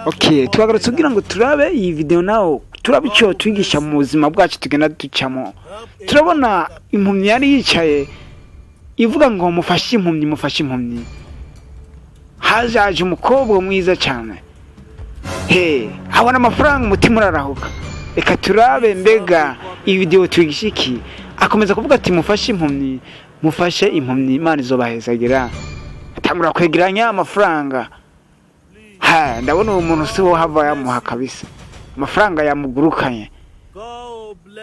Okay, twagarutse kugira ngo turabe iyi video, nawo turabe icyo twigisha mu buzima bwacu tugenda ducamo. Turabona impumyi yari yicaye ivuga ngo "Mufashe impumyi, mufashe impumyi." Hajaje umukobwa mwiza cyane, he abona amafaranga, umutima urarahuka. Reka turabe mbega iyi video twigisha iki. Akomeza kuvuga ati "Mufashe impumyi, mufashe impumyi, Imana izobahezagira." Atangura kwegeranya amafaranga. Ha, ndabona uwo muntu si wo hava yamuha kabisa, amafaranga yamugurukanye.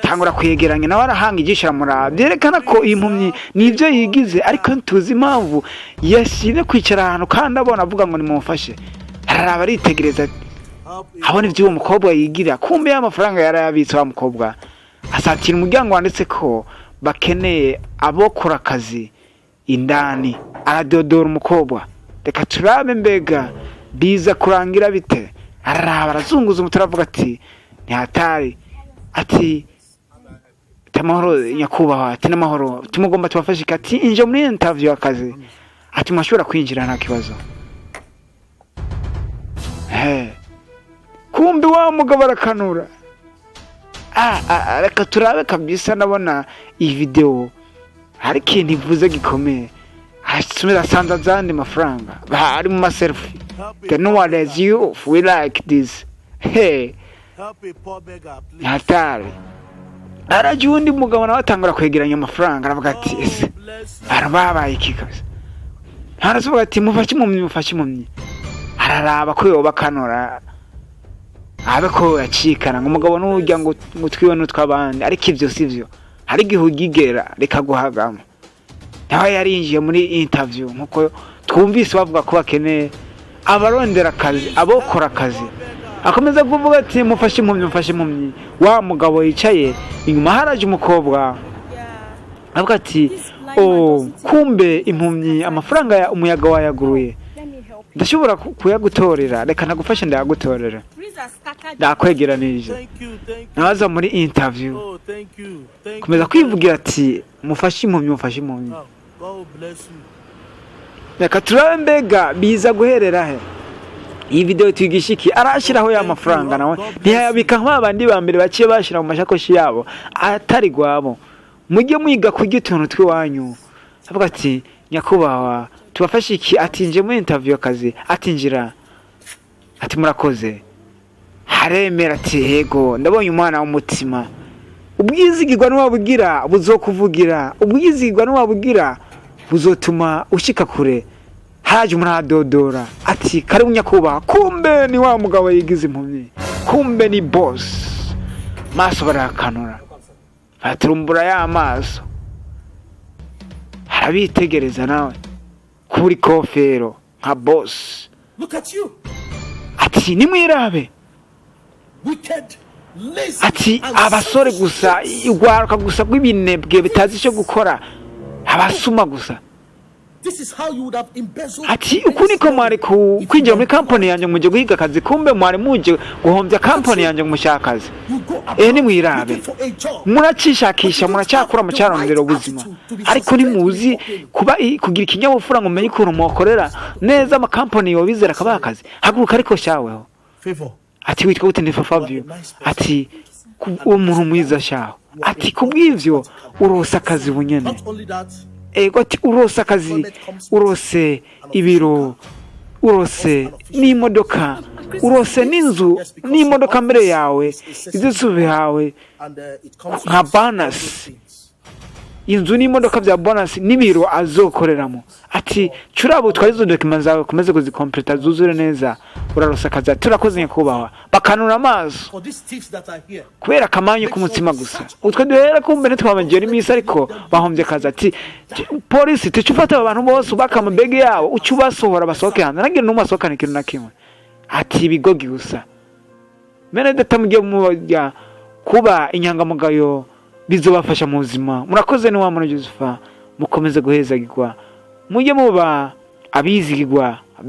Tangura kwegeranya, nawe arahanga ijisho, aramuraba, byerekana ko iyi mpumyi nibyo yigize, ariko ntituzi impamvu yashimye kwicara ahantu kandi abona avuga ngo nimumufashe. Araraba, aritegereza, abona ibyo uwo mukobwa yigira. Kumbe y'amafaranga yarayabitse. Wa mukobwa asatira umuryango wanditse ko bakeneye abokora akazi indani, aradodora umukobwa. Reka turabe mbega biza kurangira bite. Araraba, arazunguza umutwe, aravuga ati "Ntihatari." Ati "Amahoro nyakubahwa." Ati "N'amahoro, tumugomba tubafashe." Ati "Inje muri interview akazi." Ati "Mwashobora kwinjira, nta kibazo." He, kumbe wa mugabo arakanura. Ah, ah, reka turabe kabisa. Ndabona iyi video hari ikintu ivuze gikomeye. Asubira asanze azandi mafaranga ari mu maselfie. "The no one as you, we like this." Hey, hatari. Arajya uwundi mugabo nawe atangura kwegeranya amafaranga, aravuga ati "Ese arababaye iki kabisa?" Aravuga ati "Mufashe impumyi, mufashe impumyi." Araraba ko yoba akanura, abe ko yacikana ngo umugabo nujya ngo twiwe n'utw'abandi, ariko ibyo si byo. Hari igihe ugigera rikaguhagama. Nawe yarinjiye muri interview nkuko twumvise bavuga ko bakeneye abarondera akazi, abokora akazi. Akomeza kuvuga ati "Mufashe impumyi, mufashe impumyi." Wa mugabo yicaye inyuma, haraje umukobwa, avuga ati "Oh, kumbe impumyi amafaranga ya umuyaga wayaguruye, ndashobora kuyagutorera. Reka nagufashe, ndayagutorera, ndakwegeranirije." Naza muri interview, komeza kwivugira ati "Mufashe impumyi, mufashe impumyi." Reka turabe mbega biza guherera he. Iyi video twigisha iki? Arashyiraho ya mafaranga, nawe ntiyayabika nk'aba bandi ba mbere baciye bashyira mu mashakoshi yabo atari gwabo. Mujye mwiga kurya utuntu tw'iwanyu. Avuga ati "Nyakubahwa, tubafashe iki?" Ati "Nje muri interview akazi." Ati "Njira." Ati "Murakoze." Haremera ati "Yego, ndabonye umwana w'umutima." Ubwizigirwa niwabugira buzokuvugira, ubwizigirwa niwabugira buzotuma ushika kure. Haje umuntu aradodora, ati "Karibu nyakubahwa." Kumbe ni wa mugabo yigize impumyi, kumbe ni boss. Maso barakanura, baraturumbura ya maso, arabitegereza nawe kuri kofero nka boss. Look at you. Ati "Nimwirabe." Wicked, lazy, Ati and "Abasore selfish gusa, kids. Urwaruka gusa rw'ibinebwe bitazi icyo gukora, abasuma gusa." This is how you would have embezzled. Ati "Uku niko mwari kwinjira muri kampani yanjye muje guhiga akazi, kumbe mwari muje guhombya kampani yanjye ngo mushaka akazi." You go Eh, nimwirabe. looking for a job. Muracishakisha, muracyakura, mucyarondera ubuzima, ariko ntimuzi kuba kugira ikinyabupfura ngo mumenye ukuntu mwakorera neza amakampani yobizera akabaha akazi. Haguruka ariko shaweho. Favor. Ati "Witwa gute?" "Ndi Fabio." Ati "Uwo muntu mwiza shaho." Ati "Kubw'ivyo urose akazi bunyene." Not only that, Ego, ati "Urose akazi, urose ibiro, urose n'imodoka, urose n'inzu n'imodoka mbere yawe, ibyo bihawe and it comes nka with bonus." all those things. Inzu n'imodoka bya bonus n'ibiro azokoreramo. Ati "Curaba utware izo documents zawe, ukomeze kuzikompleta zuzure neza, urarosa akazi." Ati "Turakoze nyakubahwa." Bakanura amaso For these thieves that are here, kubera akamanyu k'umutsima gusa. Utwo duhera kumbe ntitwabagera iminsi, ariko bahombye akazi. Ati "Polisi, tuce ufata aba bantu bose, ubaka amabege yabo, uce ubasohora, basohoke hanze, ntagire n'umwe asohokana ikintu na kimwe." Ati "Ibigogi gusa." Mene data, mujye mujya kuba inyangamugayo, bizobafasha mu buzima. Murakoze, ni wa muntu Josepha. Mukomeze guhezagirwa, mujye muba abizigirwa.